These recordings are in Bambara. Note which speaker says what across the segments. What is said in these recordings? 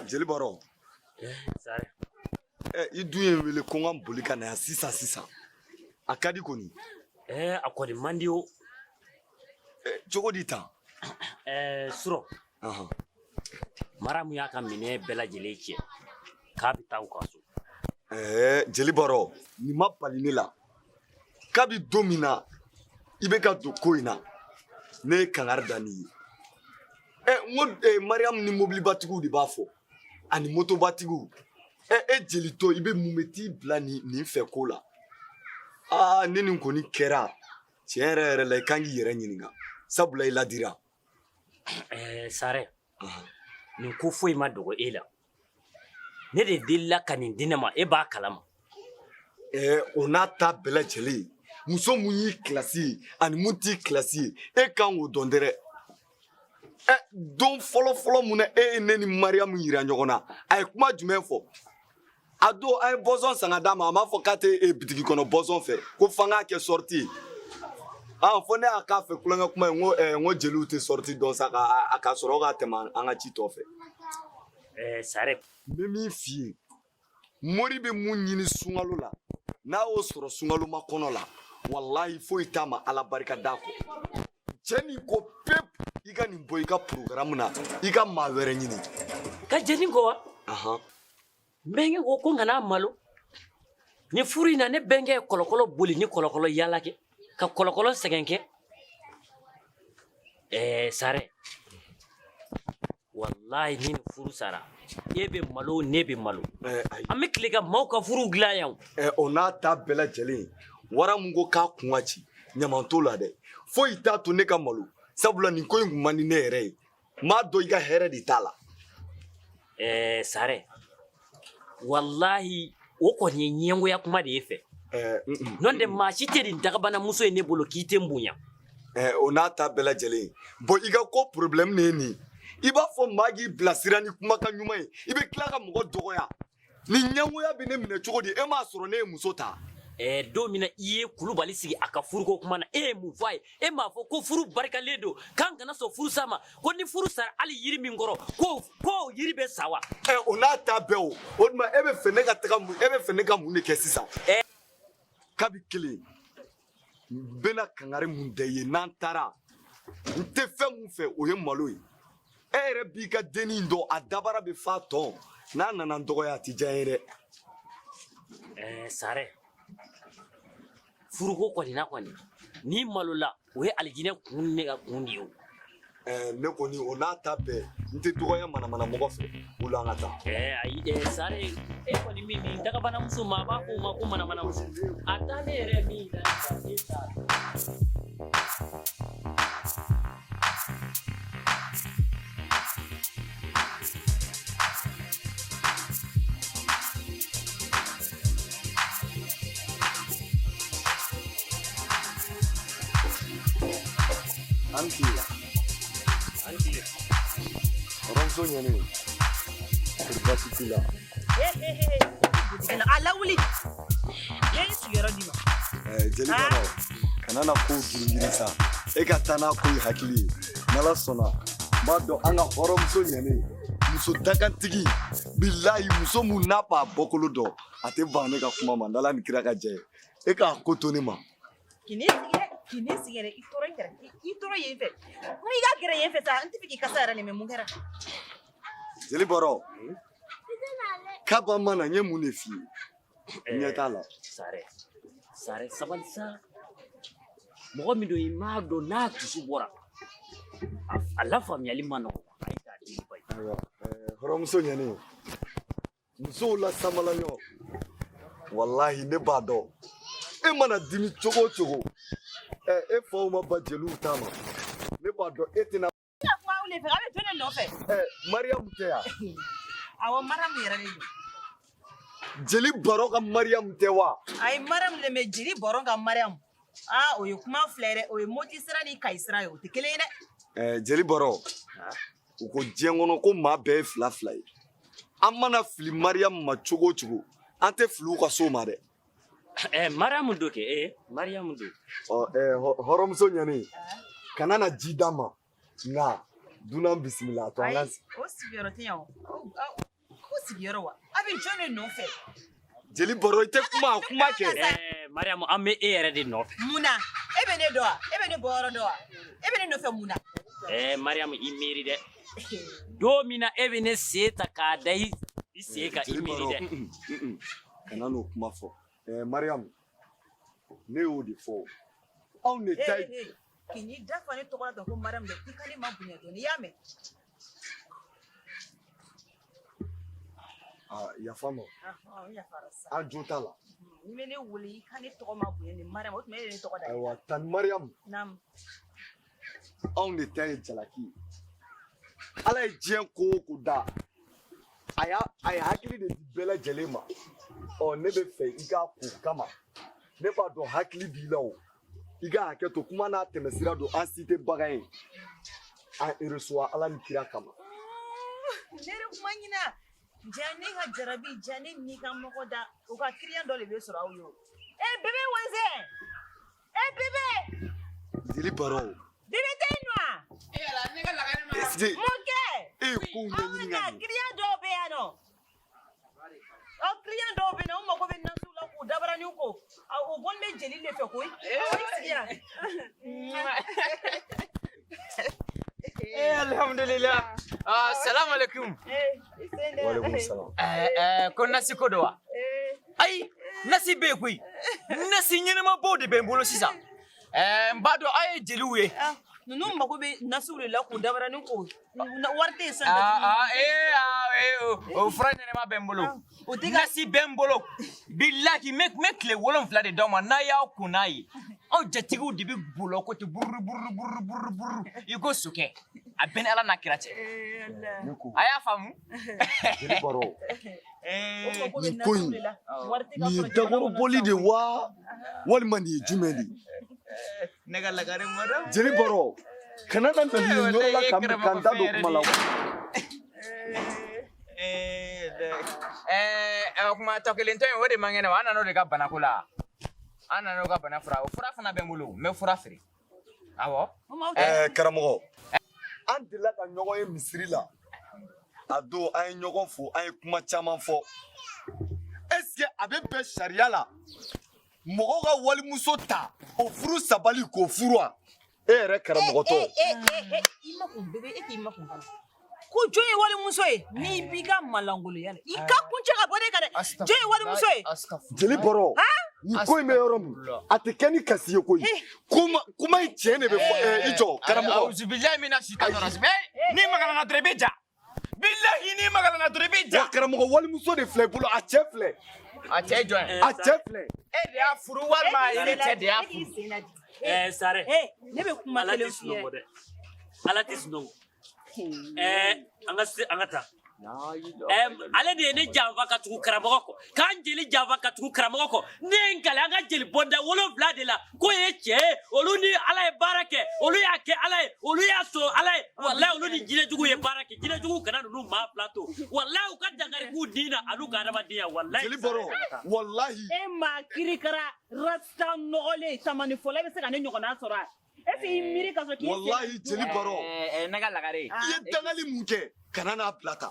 Speaker 1: Jeli Baro.
Speaker 2: Sare.
Speaker 1: I dun ye n wele ko n ka boli ka na yan sisan sisan. A ka di kɔni.
Speaker 2: A kɔni man di o.
Speaker 1: Cogo di tan?
Speaker 2: Surɔ. Maramu y'a ka minɛn bɛɛ lajɛlen cɛ k'a bɛ taa u ka so.
Speaker 1: Jeli Baro, nin ma bali ne la. Kabi don min na i bɛ ka don ko in na, ne ye kangari da n'i ye. N ko Mariam ni mobilibatigiw de b'a fɔ ani motobatigiw. E jelitɔ i bɛ mun bɛ t'i bila nin fɛ ko la? Aa, ni nin kɔni kɛra, tiɲɛ yɛrɛ yɛrɛ la i kan k'i yɛrɛ ɲininka, sabula i ladira.
Speaker 2: Sare, nin ko foyi ma dogo e la. Ne de delila ka nin di ne ma, e b'a kalama.
Speaker 1: O n'a ta bɛɛ lajɛlen, muso mun y'i kilasi ye ani mun t'i kilasi ye, e kan k'o dɔn dɛrɛ. Don fɔlɔ fɔlɔ mun na e ye ne ni Mariyamu yira ɲɔgɔn na, a ye kuma jumɛn fɔ? A don an ye boisson san ka d'a ma, a m'a fɔ k'a tɛ bitigi kɔnɔ boisson fɛ, ko f'an k'a kɛ sortie ye. Fo ne y'a k'a fɛ kulonkɛ kuma ye, n ko jeliw tɛ sortie dɔn sa, a ka sɔrɔ ka tɛmɛ an ka ci tɔ fɛ.
Speaker 2: Sare.
Speaker 1: N bɛ min f'i ye, mori bɛ mun ɲini sunkalo la, n'a y'o sɔrɔ sunkalo ma kɔnɔ la, walahi foyi t'a ma Ala barika d'a kɔ. Cɛ nin ko pewu, i ka nin bɔ i ka programme na, i ka maa wɛrɛ ɲini.
Speaker 2: Ka jɛni kɔ wa? N bɛnkɛ ko ko n kana malo. Ni furu in na, ne bɛnkɛ ye kɔlɔkɔlɔ boli ni kɔlɔkɔlɔ yaala kɛ, ka kɔlɔkɔlɔ sɛgɛn kɛ. Sare, walahi ni nin furu sara, e bɛ malo, ne bɛ malo.
Speaker 1: Ayi.
Speaker 2: An bɛ tile ka maaw ka furuw dilan yan.
Speaker 1: O n'a ta bɛɛ lajɛlen, wara mun ko k'a kun ka ci, ɲaman t'o la dɛ. Foyi t'a to ne ka malo, sabula nin ko in kun man di ne yɛrɛ ye. N b'a dɔn i ka hɛrɛ de t'a la.
Speaker 2: Sare, walahi o kɔni ye ɲɛngoya kuma de ye fɛ. N'o tɛ maa si tɛ nin dagabanamuso ye ne bolo k'i tɛ n bonya.
Speaker 1: O n'a ta bɛɛ lajɛlen, bon i ka ko problème de ye nin. I b'a fɔ maa k'i bilasira ni kumakan ɲuman ye, i bɛ tila ka mɔgɔ dɔgɔya. Ni ɲɛngoya bɛ ne minɛ cogo di? E m'a sɔrɔ ne ye muso ta.
Speaker 2: Don min na i ye Kulubali sigi a ka furuko kuma na, e ye mun fɔ a ye? E m'a fɔ ko furu barikalen don, k'an kana sɔn furu sa ma, ko ni furu sara hali yiri min kɔrɔ, ko yiri bɛ sa wa?
Speaker 1: O n'a ta bɛɛ o. O tuma e bɛ fɛ ne ka taga mun, e bɛ fɛ ne ka mun de kɛ sisan? Kabi kelen, n bɛna kangari mun da i ye n'an taara, n tɛ fɛn mun fɛ o ye malo ye. E yɛrɛ b'i ka dennin dɔn, a dabara bɛ fa tɔn, n'a nana n dɔgɔya a ti diya n ye dɛ.
Speaker 2: Sare, furuko kɔni na kɔni, n'i malola, o ye alijinɛ kun ne ka kun de ye o.
Speaker 1: Ne kɔni, o n'a ta bɛɛ, n tɛ dɔgɔya manamana mɔgɔ fɛ, o la an ka taa.
Speaker 2: Ayi, Sare, e kɔni min nin dagabanamuso ma, a b'a fɔ o ma ko manamanamuso. A taa ne yɛrɛ min da ne t'a dɔn.
Speaker 1: An tile.
Speaker 2: An tile.
Speaker 1: Hɔrɔnmuso ɲɛnen. Kori baasi t'i la?
Speaker 3: A lawuli. Ne ye sigiyɔrɔ d'i ma.
Speaker 1: Jeli Baro, kana na kow girin-girin sa. E ka taa n'a ko ye hakili ye. N'Ala sɔnna, n b'a dɔn an ka hɔrɔnmuso ɲɛnen. Muso dakantigi, bilayi muso mun n'a b'a bɔkolo dɔn, a tɛ ban ne ka kuma ma, n'Ala ni kira ka jɛ ye. E k'a ko to ne ma.
Speaker 3: K'i sigi dɛ, k'i sigi dɛ, i tɔɔrɔ i kɛrɛ, i tɔɔrɔ yen fɛ. Ko i ka gɛrɛ yen fɛ sa, n tɛ fɛ k'i kasa yɛrɛ lamɛn, mun kɛra?
Speaker 1: Jeli Baro, kaba mana n ye mun de f'i ye? N ɲɛ t'a la.
Speaker 2: Sare, Sare, sabali sa. Mɔgɔ min don i m'a dɔn n'a dusu bɔra, a lafaamuyali ma nɔgɔn. A ye k'a di ba ye.
Speaker 1: Ayiwa, hɔrɔnmuso ɲɛnen. Musow la samala ɲɔgɔn. Walahi ne b'a dɔn. E mana dimi cogo o cogo, e faw ma ba jeliw ta ma. Ne b'a dɔn e tɛna.
Speaker 3: Ne ka kuma aw de fɛ, aw bɛ jɔn de nɔfɛ?
Speaker 1: Mariyamu tɛ yan.
Speaker 3: Awɔ, Mariyamu yɛrɛ de don.
Speaker 1: Jeli Baro ka Mariyamu tɛ wa?
Speaker 3: Ayi, Mariyamu de bɛ Jeli Baro ka Mariyamu. Aa, o ye kuma filɛ dɛ, o ye Moti sira ni Kayi sira ye, o tɛ kelen ye dɛ.
Speaker 1: Jeli Baro, u ko diɲɛ kɔnɔ ko maa bɛɛ ye fila fila ye. An mana fili Mariyamu ma cogo o cogo, an tɛ fili u ka so ma dɛ.
Speaker 2: Mariyamu don kɛ, Mariyamu don.
Speaker 1: Ɔ, hɔrɔnmuso ɲɛnen, kana na ji d'a ma, nka dunan bisimila a to an ka
Speaker 3: Ayi, o sigiyɔrɔ tɛ yan o. sigiyɔrɔ wa? A bɛ jɔn de nɔfɛ?
Speaker 1: Jeli Baro, i tɛ kuma, kuma kɛ.
Speaker 2: Mariam, an bɛ e yɛrɛ de nɔfɛ.
Speaker 3: Mun na? E bɛ ne dɔn wa? E bɛ ne bɔyɔrɔ dɔn wa? E bɛ ne nɔfɛ mun na?
Speaker 2: Mariam, i miiri dɛ. Don min na e bɛ ne sen ta k'a da i sen kan, i miiri dɛ.
Speaker 1: Kana n'o kuma fɔ. Mariam, ne y'o de fɔ. Anw de ta ye.
Speaker 3: K'i da fa ne tɔgɔ la tan ko Mariam dɛ, i ka ne ma bonya dɔɔni, i y'a mɛn?
Speaker 1: Yafa ma. An jo t'a la.
Speaker 3: N'i bɛ ne wele, i ka ne tɔgɔ ma bonya ni Mariam, o tuma e ye ne tɔgɔ da.
Speaker 1: Ayiwa, Tani Mariam.
Speaker 3: Naamu.
Speaker 1: Anw de ta ye jalaki ye. Ala ye diɲɛ ko o ko da, a ye hakili de di bɛɛ lajɛlen ma. Ɔ, ne bɛ fɛ i k'a ko kama. Ne b'a dɔn hakili b'i la o. I ka hakɛ to, kuma n'a tɛmɛsira don, an si tɛ bagan ye. An reçoit Ala ni kira kama.
Speaker 3: Ne yɛrɛ kuma ɲina. Ja ne ka jarabi, ja ne n'i ka mɔgɔ da, o ka kiriyan dɔ de bɛ sɔrɔ aw ye o. Bébé Wenze! Bébé!
Speaker 1: Jeli Baro.
Speaker 3: Bébé tɛ yen nɔ wa?
Speaker 4: Ala, ne ka lagare ma.
Speaker 3: Mun kɛ?
Speaker 1: E ye kow ɲɛɲini ka ɲɛ.
Speaker 3: Kiriyan dɔw bɛ yan nɔ. Ɔ, kiriyan dɔw bɛ yen nɔ, u mago bɛ nasiw la k'u dabaranin ko. O bɔlen bɛ jeli de fɛ koyi. I sigi yan.
Speaker 4: Alhamdulillah. Salam alaikum.
Speaker 1: Wa alaikum salam.
Speaker 4: Ko nasi ko do wa? Ayi, nasi bɛ yen koyi. Nasi ɲɛnɛmabaw de bɛ n bolo sisan. N b'a dɔn aw ye jeliw ye.
Speaker 3: Ninnu mago bɛ nasiw de la k'u dabaranin ko. Wari tɛ yen sisan.
Speaker 4: O fura ɲɛnɛma bɛ n bolo. Nasi bɛ n bolo. Bilahi, n bɛ tile 7 de d'aw ma n'a y'aw kun n'a ye. Aw jatigiw de bɛ bolɔ ko ten buru buru buru buru buru i ko sokɛ. A bɛɛ ni Ala n'a kira cɛ. A y'a faamu?
Speaker 1: Jeli Baro, nin ko in, nin ye dakɔrɔbɔli de wa walima nin ye jumɛn de ye?
Speaker 4: Ne ka lagare madame.
Speaker 1: Jeli Baro, kana na nin yɔrɔ la ka n da don kuma la.
Speaker 4: O kuma tɔ kelen tɔ in, o de man kɛnɛ wa? An nan'o de ka banako la. An nan'o ka bana fura. O fura fana bɛ n bolo. N bɛ fura feere. Awɔ.
Speaker 1: Karamɔgɔ, an delila ka ɲɔgɔn ye misiri la. A don an ye ɲɔgɔn fo, an ye kuma caman fɔ. Est-ce que a bɛ bɛn sariya la mɔgɔw ka walimuso ta o furu sabali k'o furu wa? E yɛrɛ karamɔgɔtɔ.
Speaker 3: I ma kun bébé, e k'i ma kun fana. Ko jɔn ye walimuso ye? N'i b'i ka malangoloya la, i ka kuncɛ ka bɔ ne kan dɛ. Jɔn ye walimuso ye?
Speaker 1: Jeli Baro, nin ko in bɛ yɔrɔ min, a tɛ kɛ ni kasi ye koyi. Kuma in tiɲɛ de bɛ fɔ. I jɔ karamɔgɔ.
Speaker 4: Awuzubilayi mina sitani rajim. N'i magara n na dɔrɔn i bɛ ja. Bilahi, n'i magara n na dɔrɔn i bɛ ja.
Speaker 1: Wa karamɔgɔ, walimuso de filɛ i bolo, a cɛ filɛ.
Speaker 4: A cɛ ye jɔn ye?
Speaker 1: A cɛ filɛ.
Speaker 4: E de y'a furu walima i ni cɛ de y'a furu?
Speaker 2: Sare.
Speaker 3: Ne bɛ kuma kelen f'i ye.
Speaker 2: Ala tɛ sunɔgɔ. An ka se, an ka taa. Ale de ye ne janfa ka tugu karamɔgɔ kɔ, k'an jeli janfa ka tugu karamɔgɔ kɔ. Ne ye n kale an ka jeli bɔnda 7 de la k'o ye cɛ ye. Olu ni Ala ye baara kɛ, olu y'a kɛ Ala ye, olu y'a sɔrɔ Ala ye. Walayi, olu ni jinɛjugu ye baara kɛ. Jinɛjugu kana ninnu maa fila to. Walayi, u ka dankari k'u din na an'u ka adamadenya. Walayi.
Speaker 1: Jeli Baro, walahi.
Speaker 3: E maa kirikara rasta nɔgɔlen samani fɔlɔ, e bɛ se ka ne ɲɔgɔnna sɔrɔ a? Est-ce que i miiri ka sɔrɔ k'i
Speaker 1: Walahi, Jeli Baro.
Speaker 4: Ne ka lagare.
Speaker 1: I ye dangali mun kɛ, kana n'a bila tan.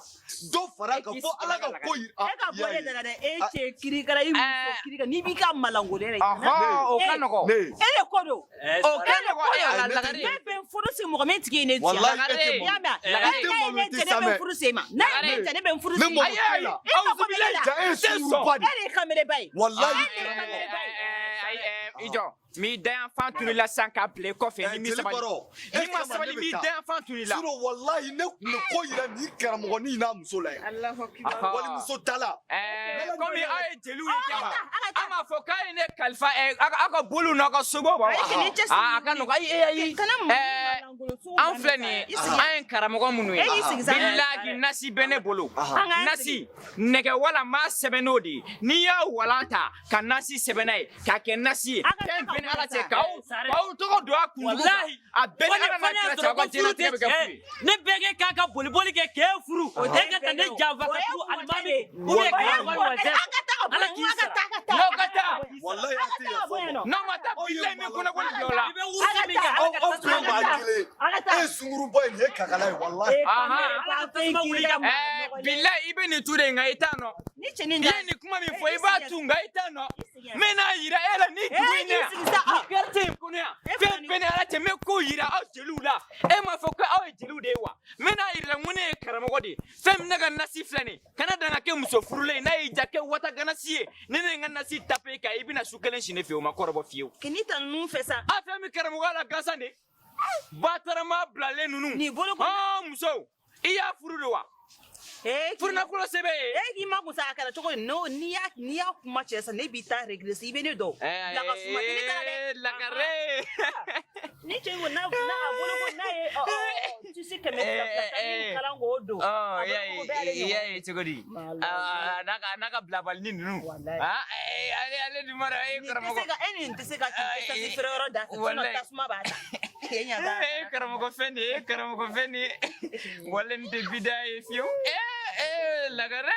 Speaker 1: Dɔ fara a kan fo Ala ka ko yira.
Speaker 3: E ka bɔ ne da la dɛ. E cɛ kirikara, i muso kirikara, n'i b'i ka malangolo yɛrɛ.
Speaker 4: O ka nɔgɔn.
Speaker 3: E de ko don.
Speaker 4: O ka nɔgɔn. E lagare.
Speaker 3: Ne bɛ n furu siri mɔgɔ min tigi ye ne diya.
Speaker 1: Walahi, e tɛ
Speaker 3: I y'a mɛn?
Speaker 1: malo. E tɛ malo,
Speaker 3: Ne
Speaker 1: i tɛ
Speaker 3: cɛ, ne bɛ
Speaker 1: samɛ.
Speaker 3: n furu sen ma. Ne ye cɛ, ne bɛ n furu
Speaker 1: Ne
Speaker 3: sen ma.
Speaker 1: malo t'e la.
Speaker 3: E ma ko bɛ ne la.
Speaker 1: Ja, e ye sunguruba de
Speaker 3: E de ye kameleba ye.
Speaker 1: Walahi.
Speaker 3: E de ye kameleba ye.
Speaker 4: I jɔ. M'i dayanfan tunu la sisan k'a bila i kɔfɛ ni m'i
Speaker 1: Jeli
Speaker 4: sabali.
Speaker 1: Baro, e
Speaker 4: N'i ma
Speaker 1: kama
Speaker 4: sabali,
Speaker 1: ne bɛ
Speaker 4: m'i
Speaker 1: taa.
Speaker 4: dayanfan tunu la.
Speaker 1: Sinon wallahi, ne tun bɛ ko yira nin karamɔgɔnin in n'a muso la yan. Walimuso ta la.
Speaker 4: Komi aw ye jeliw ye kɛ wa? An b'a fɔ k'a ye ne kalifa aw ka boliw n'aw ka sobaw ma wa? A ka nɔgɔn. Ayi, ayi. An filɛ nin ye, an ye karamɔgɔ minnu ye. Bilahi, nasi bɛ ne bolo. Nasi, nɛgɛ wala n b'a sɛbɛn n'o de ye. N'i y'a walan ta ka nasi sɛbɛn n'a ye, k'a kɛ nasi ye. Fɛn bɛɛ ni Ala cɛ, k'aw tɔgɔ don a kunjugu kan. A bɛɛ ni Ala n'a kira cɛ, aw ka diɲɛlatigɛ bɛ kɛ fu ye.
Speaker 2: Ne bɛnkɛ k'a ka boliboli kɛ k'e furu. E ka taa ne janfa ka tugu alimami. Ou bien karamɔgɔ wazɛ. Ala k'i sara.
Speaker 4: N'aw ka taa.
Speaker 1: Walahi, a tɛ yafa o ma.
Speaker 4: N'aw ma taa, bilahi, n bɛ kɔnɔboli bila o la.
Speaker 2: I bɛ wusu min kɛ,
Speaker 1: Aw
Speaker 2: Ala ka
Speaker 1: aw
Speaker 2: tasuma
Speaker 1: tulo b'a kelen. E ye sunguruba ye, nin ye kakala ye. Bilayi, walayi.
Speaker 4: Ahan.
Speaker 2: Ala ka tasuma wuli ka
Speaker 4: Bilayi, i bɛ nin tu de, nka i t'a nɔ.
Speaker 3: Ni cɛnin
Speaker 4: I ye nin kuma min fɔ, i b'a tu, nka i t'a nɔ. N bɛ n'a yira e la ni dugu in na yan, ni quartier in kɔnɔ yan, fɛn bɛɛ ni Ala cɛ, n bɛ ko yira aw jeliw la. E m'a fɔ ko aw ye jeliw de ye wa? N bɛ n'a yira la, n ko ne ye karamɔgɔ de ye. Fɛn min, ne ka nasi filɛ nin ye, kana dan ka kɛ muso furulen ye. N'a y'i ja, kɛ wataganasi ye. Ni ne ye n ka nasi tape i kan, i bɛna su kelen si ne fɛ yen, o ma kɔrɔbɔ fiyewu.
Speaker 3: K'i ta ninnu fɛ sa.
Speaker 4: A fɛn min, karamɔgɔya la gansan de, batarama bilalen ninnu.
Speaker 3: Nin bolo ko-
Speaker 4: Ɔn, musow, i y'a furu de wa? Furunafolo sɛbɛn ye.
Speaker 3: E k'i ma kun sa, a kɛra cogo di? N'o n'i y'a kuma cɛ sisan, ne b'i ta régler, i bɛ ne dɔn. Laka suma tɛ ne ta la dɛ.
Speaker 4: Lagare.
Speaker 3: Ni cɛ ko n'a a bolo ko n'a ye ɔ, ɔ, tisi 200 ta ni kalan k'o don.
Speaker 4: Ɔ,
Speaker 3: A bolo ko bɛɛ y'ale
Speaker 4: i y'a
Speaker 3: ɲɔgɔn.
Speaker 4: ye cogo di?
Speaker 3: Walayi.
Speaker 4: A n'a ka bilabalini ninnu.
Speaker 3: Walayi.
Speaker 4: Ah, ale dun b'a dɔn, e
Speaker 3: Nin tɛ
Speaker 4: karamɔgɔ.
Speaker 3: se ka, e nin tɛ se ka essence feere yɔrɔ da fɛ, sinon
Speaker 4: Walayi.
Speaker 3: tasuma b'a ta. E ɲɛ b'a la.
Speaker 4: E karamɔgɔ fɛn nin ye, e karamɔgɔ fɛn nin ye. Wale nin tɛ bida ye fiyewu. Lagare.